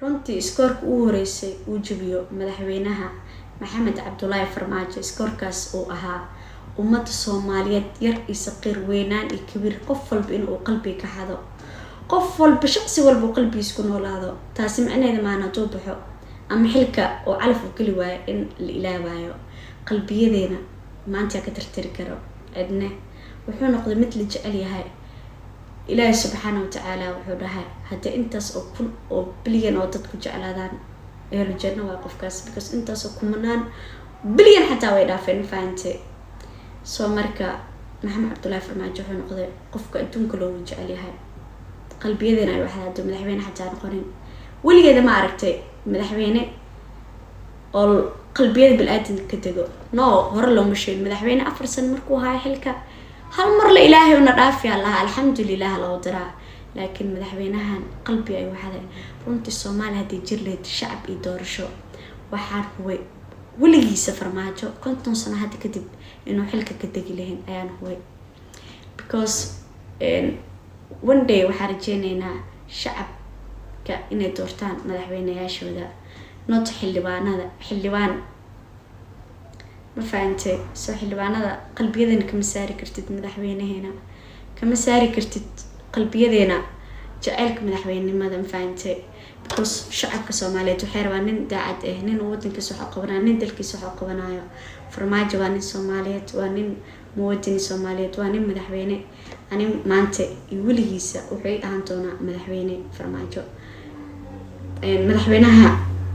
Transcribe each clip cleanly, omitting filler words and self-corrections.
Runtii score-ka ugu horeysay uu jabiyo madaxweynaha Maxamed Cabdulaahi Farmaajo, score-kaas uu ahaa ummadda Soomaaliyeed, yar iyo saqiir, weynaan iyo kabiir, qof walba inuu qalbiga ka xado, qof walba, shaqsi walba uu qalbigiis ku noolaado. Taasi micnaheeda maahan hadduu baxo ama xilka oo calaf u geli waayo in la ilaabayo. Qalbiyadeena maanta yaa ka tirtiri karo? Cidne. Wuxuu noqday mid la jecel yahay. Ilaahay subxaana watacaala wuxuu dhahay, haddii intaas oo kun oo bilyan oo dadku jeclaadaan, ehlu janno waa qofkaas, because intaas oo kumanaan bilyan xataa way dhaafeen, fahante? Soo marka Maxamed Cabdullaahi Farmaajo wuxuu noqday qofka adduunka loogu jecel yahay. Qalbiyadeena ay waxdaado madaxweyne xataa noqonin. Weligeeda ma aragtay madaxweyne oo qalbiyada bil-aadanka ka dego? No, hore looma sheegin. Madaxweyne 4 sano markuu hayo xilka, hal mar la Ilaahay una dhaafiya lahaa, alxamdulilah loo diraa. Laakiin madaxweynahan qalbi ay waxday. Runtii Soomaaliya hadday jir lahayd shacab iyo doorasho, waxaan hubay weligiisa Farmaajo 50 sano hadda kadib inuu xilka ka degi lahayn ayaan hubay, because one day waxaan rajeyneynaa shacabka inay doortaan madaxweyneyaashooda, not xildhibaanada. Xildhibaan, ma fahantay? Soo xildhibaanada qalbiyadeena kama saari kartid, madaxweynaheena kama saari kartid qalbiyadeena jaceylka madaxweynenimada, ma fahantay? Because shacabka Soomaaliyeed waxay rabaan nin daacad ah, nin wadankiisa wax u qabanayo, nin dalkiisa wax u qabanayo. Farmaajo waa nin Soomaaliyeed, waa nin muwadini Soomaaliyeed, waa nin madaxweyne. Ani maanta iyo weligiisa wuxuu ii ahaan doonaa madaxweyne Farmaajo. Madaxweynaha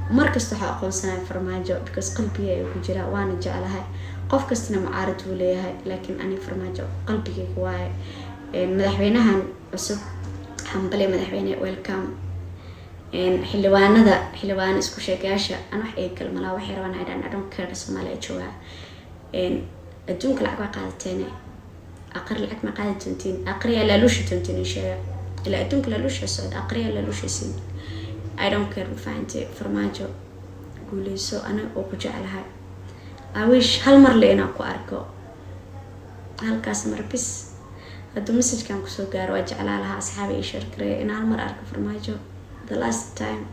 markasta waxaa aqoonsanaya Farmaajo, because qalbiga ay ku jiraa, waana jeclahay. Qof kastana mucaarad wuu leeyahay, laakiin ani Farmaajo qalbigayga waaye. Madaxweynahan cusub, hambale madaxweyne, welcome. Xildhibaanada, xildhibaano isku sheegayaasha, an wax ay kalmalaa waxay rabaan ay dhan, I don't care. Soomaaliya joogaa, adduunka lacag waa qaadateen, aqri lacag ma qaadi doontiin, aqriyaa laaluushi doontiin, sheega ilaa adduunka laaluusha socda, aqriyaa laaluushaysiin. I don't care, ma fahantay? Farmaajo, guuleyso. Aniga oo ku jeclahay, I wish hal mar le inaan ku arko, halkaas mar bis. Hadduu message-kan kusoo gaaro, waa jeclaa lahaa, asxaabi ii share gareeya, in hal mar arko Farmaajo, the last time,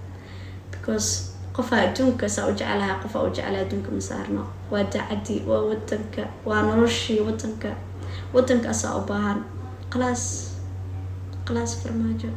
because qofaa adduunka saa u jeclahay, qofaa u jeclaa adduunka ma saarno. Waa daacadii, waa wadanka, waa noloshii wadanka, wadankaasaa u baahan. Khalaas, khalaas, Farmaajo.